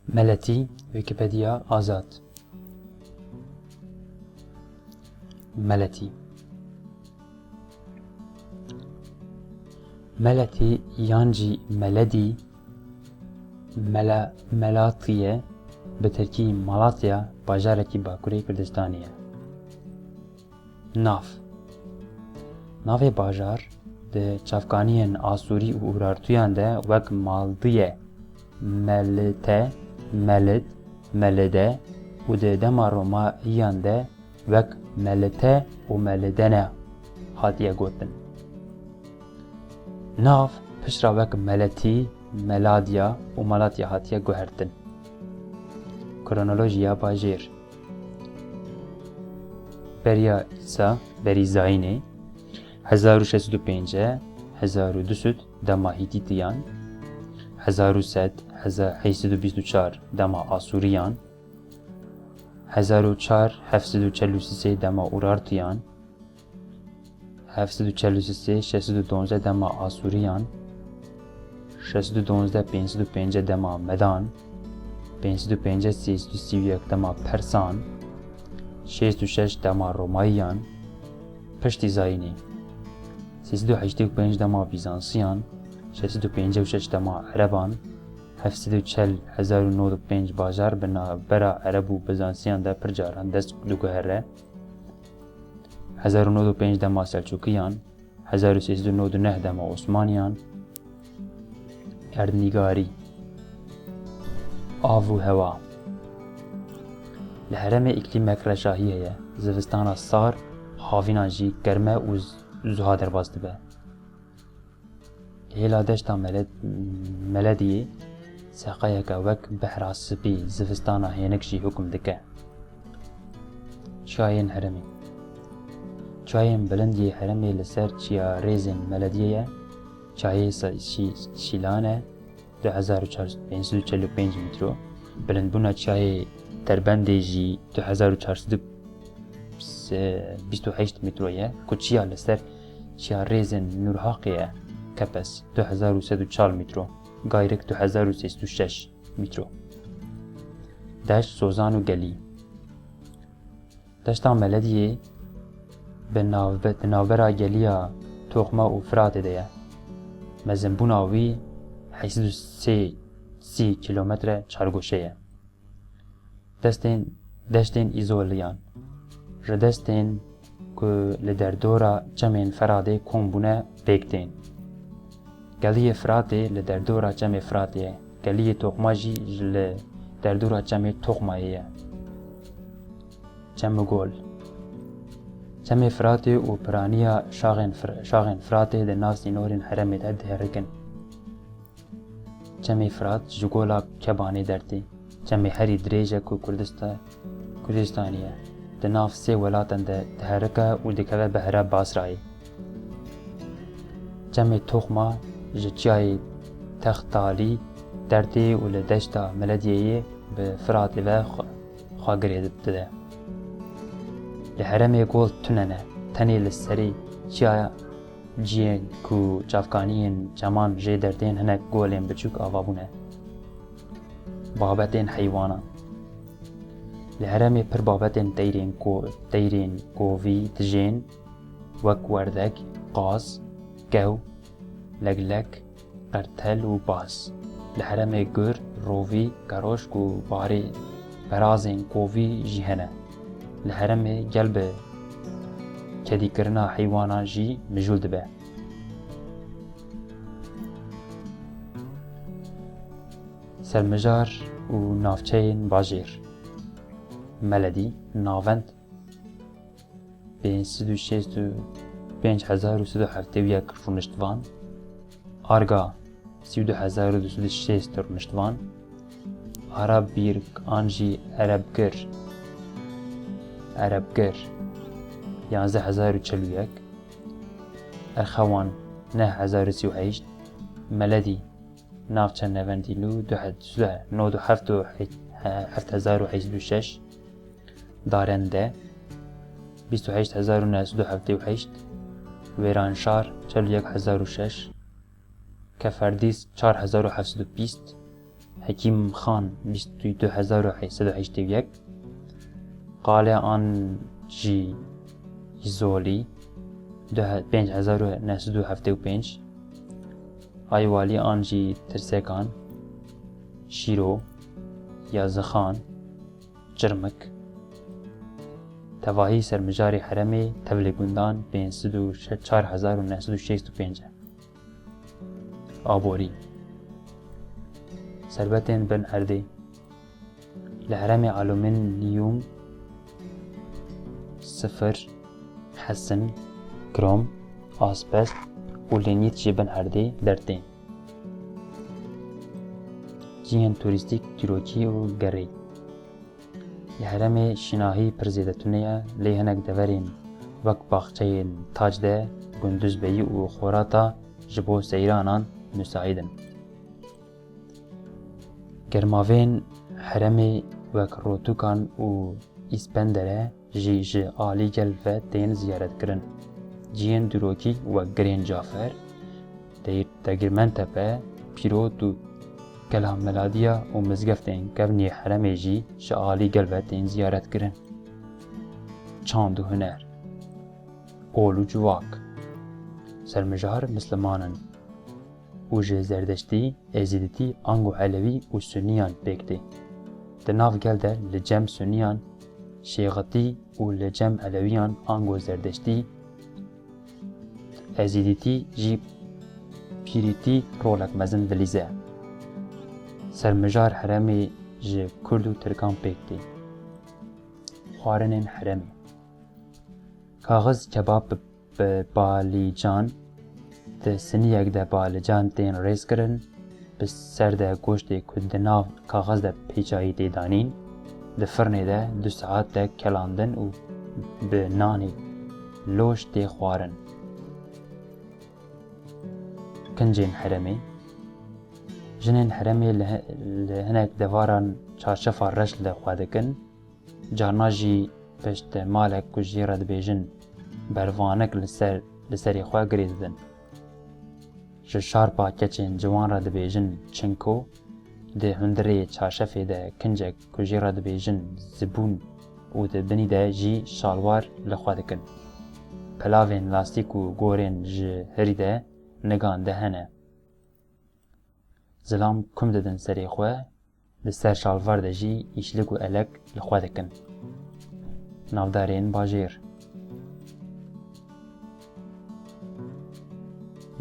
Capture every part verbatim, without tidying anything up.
Meletî, Wikipedia, azad. Meletî. Meletî yan jî Meledî, Mela-, Melatiye, bi tirkî Malatya, bajarekî Bakurê Kurdistanê ye. Nav. Navê bajar di çavkaniyên Asûrî û Urartuyan de wek Maldiye, Melite, Melit, Melide û di dema Romayiyan de wek Melite û Melidene hatiye gotin. Nav piştre wek Meletî, Meladya û Malatya hatiye guhertin. Kronolojiya bajêr. Beriya Îsa, berî zayînê, hezar û şeş sed û pêncî, hezar û du sed dema Hîtîtiyan, hezar û sed, heza-, heyşt sed û bîst û çar dema Asûriyan, hezar û çar, heft sed û çel û sê dema Urartiyan, heft sed û çel û sê, şeş sed û duwazdeh dema Asûriyan, şeş sed û duwazdeh, pênc sed û pêncî dema Medan, pênc sed û pêncî, sê sed û sî û yek dema Persan, şêst û şeş dema Romayiyan, piştî zayînê, sê sed û heştê û pênc dema Bîzansiyan, şeş sed û pêncî û şeş dema Ereban, heft sed û çel, hezar û nod û pênc bajar bi navbera Ereb û Bizansiyan de pir caran dest diguhere. Hezar û nod û pênc dema Selçûkiyan, hezar û sê sed û nod û neh dema Osmaniyan. Erdnîgarî. Av û hewa. Li herêmê îklîmek reşahî heye. Zivistana sar, havîna jî germ e û z-, zuha derbas dibe. Hêla deşta Meled-, Melediyê seqayeke wek behra spî zivistana hênik jî hukm dike. Çiyayên herêmê. Çiyayên bilind yê herêmê li ser çiya rêzên Melediyê ye. Çiyayê se-, şî-, şîlan e, du hezar û çar sed, pênc sed û çel û pênc metro. Bilindbûna çiyayê Derbendê jî du hezar û çar sed û bîst û heşt metro ye, ku çiya li ser çiya rêzên Nûrhaqê ye, Kepes, du hezar û sed û çar metro, Gayrik du hezar û sê sed û şeş metro. Deşt, sozan û gelî. Deşta Melediyê bi navbe-, di navbera geliya Toxma û Firatê de ye. Mezinbûna wî heyşt sed û sê kîlometre çargoşe ye. Destên, deştên Îzoliyan. Ji destên ku li derdora çemên Feradê kom bûne pêk tên. Geliyê Firatê li derdora çemê Firatê ye. Geliyê Toxma jî ji li derdora çemê Toxmayê ye. Çemugol. Çemê Firatê û piraniya şaxên Fir-, şaxên Firatê di nav sînorên herêmê de diherikin. Çemê Firat ji gola Kebanê dertê. Çemê herî dirêj e ku Kurdista-, Kurdistanê ye. Di nav sê welatan de diherike û dikeve behra Basrayê. Çemê Toxma ji çiyayê Textalî dertê û li deşta Melediyeyê bi Firatê ve xwe, xwe girê dide. Li herêmê gol tune ne. Tenê li serê çiya cihên ku çavkaniyên çeman jê dertên hinek golên biçûk ava bûne. Babetên heywanan. Li herêmê pir babetên teyrên ko-, teyrên kovî dijên wek werdek, qaz, kew, leglek, qertel û baz. Li herêmê gur, rovî, keroşk û barê berazên kovî jî hene. Li herêmê gel bi kedîkirina heywanan jî mijûl dibe. Sermijar û navçeyên bajêr. Meledî, Navend, pênc sed û şêst û pênc hezar û sed û heftê û yek rûniştvan, Arga, sî û du hezar û du sed û şêst rûniştvan, Arabîrk an jî Erebgir, Erebgir, yanzdeh hezar û çil û yek, Erxewan, neh hezar û sî û heşt, Meledî, Navçe Nevendîlû, du he-, nod û heft û heft hezar û heyşt û şeş, Darende, bîst û heşt hezar û neh sed û heftê û heşt, Wêranşar, çel û yek hezar û şeş, Keferdîs, çar hezar û heft sed û bîst, Hekîm Xan, bîst û du hezar û sed û heştê û yek, Qale an jî Zolî, du he-, pênc hezar û neh sed û heftê û pênc, Ayvalî an jî Tirsekan, Şîro, Yazixan, Çirmik, tevahî sermijarê herêmê tevlê gundan pênc sed û çar hezar û neh sed û şêst û pênc e. Aborî. Serbetên bin erdê. Li herêmê alumînyum, sifir, hesin, krom, asbest û lînît ji bin erdê dertên. Cihên turîstîk, dîrokî û gerî. Li herêmê şînahî pir zêde tune ye, lê hinek deverên wek baxçeyên tac de gunduzbeyî û xorata ji bo seyranan musaîd in. Germavên herêmê wek Rotukan û Îspendere jî ji alî gel ve tên ziyaretkirin. Cihên dîrokî wek Girên Cafer, Degirmentepe, Pîrot û Kela Meladiya û mizgeftên kevnî herêmê jî ji alî gel ve tên ziyaretkirin. Çand û huner. Ol û civak. Sermijar misliman in û ji Zerdeştî, Êzîdîtî ango Elewî û Suniyan pêk tê. Di nav gel de li cem Suniyan Şêxitî û li cem Elewiyan ango Zerdeştî, Êzîdîtî jî pîrîtî rolek mezin dilîze. Sermijar herêmê ji Kurd û Tirkan pêk tê. Xwarinên herêmê. Kaxiz kebab bi, bi balîcan, di siniyek de balîcan tên rêzkirin, bi ser de goştê ku di nav kaxiz de pêçayî tê danîn, di firnê de du saet de kelandin û bi nanê loş tê xwarin. Kincên herêmê. Jinên herêmê li, li hinek devaran çarşefa reş li xwe dikin, carna jî piştmalek ku jê re dibêjin bervanik li ser, li serê xwe girê didin. Ji şarpa keçên ciwan re dibêjin çinko, di hundirê çarşefê de kincek ku jê re dibêjin zibûn û di binî de jî şalwar li xwe dikin. Pelavên lastîk û gorên ji hirî de nigan de hene. Zilam kum didin serê xwe, li ser şalvar de jî îşlik û elek li xwe dikin. Navdarên bajêr.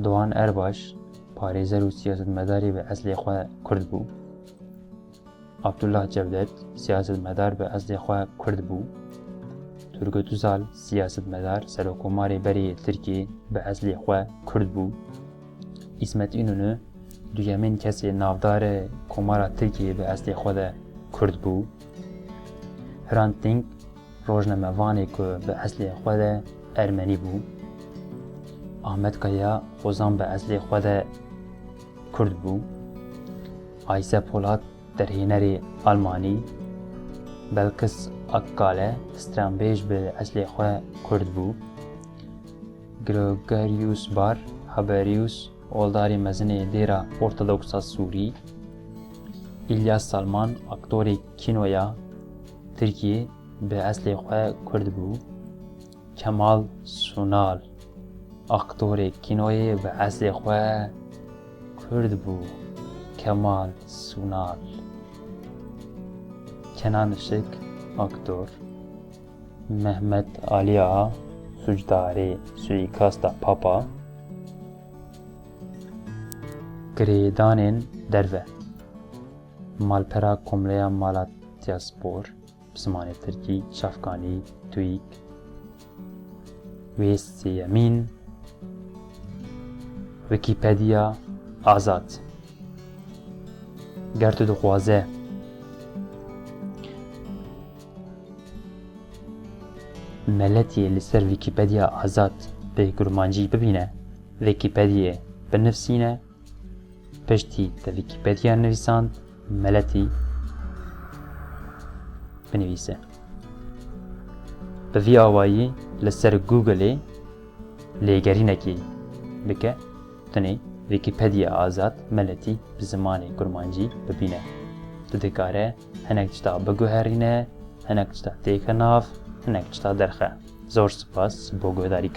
Doğan Erbaş, parêzer û siyasetmedarê bi eslê xwe Kurd bû. Abdullah Cevdet, siyasetmedar bi eslê xwe Kurd bû. Turgut Özal, siyasetmedar, serokkomarê berê yê Tirkiyê, bi eslê xwe Kurd bû. Îsmet Înonû, duyemîn kesê navdar e Komara Tirkiyê, bi eslê xwe de Kurd bû. Hrant Dink, rojnamevanê ku bi eslê xwe de Ermenî bû. Ahmet Kaya, xwezan, bi eslê xwe de Kurd bû. Ayse Polat, derhênerê Almanî. Belkis Akkale, stranbêj, bi eslê xwe Kurd bû. Gregorius Bar, Haberius, oldarê mezinê dêra Ortodoksa Sûrî. Îlyas Salman, aktorê kînoya Tirkiyê, bi eslê xwe Kurd bû. Kemal Sunal, aktorê kînoyê, bi eslê xwe Kurd bû. Kemal Sunal. Kenan Işık, aktor. Mehmet Ali Ağa, sûcdarê suîkasta Papa. Girêdanên derve. Malpera Komleya Malatyaspor, bi zimanê tirkî, Çavkanî, TÜİK. Wê sêyemîn, Wikipediya Azad. Ger tu dixwaze meletiyê li ser Wikipediya Azad bi kurmancî bibîne, Wikipediyê binivîsîne, piştî te Wikipediya nivîsand, meletî binivîse. Bi vî awayî li ser Googleê lêgerînekê bike, tenê Wikipediya Azad meletî bi zimanê kurmancî bibîne. Tu dikare hinek tişta biguherîne, hinek tişta têke nav, hinek tişta derxe. Zor spas bo guhdarîkirin.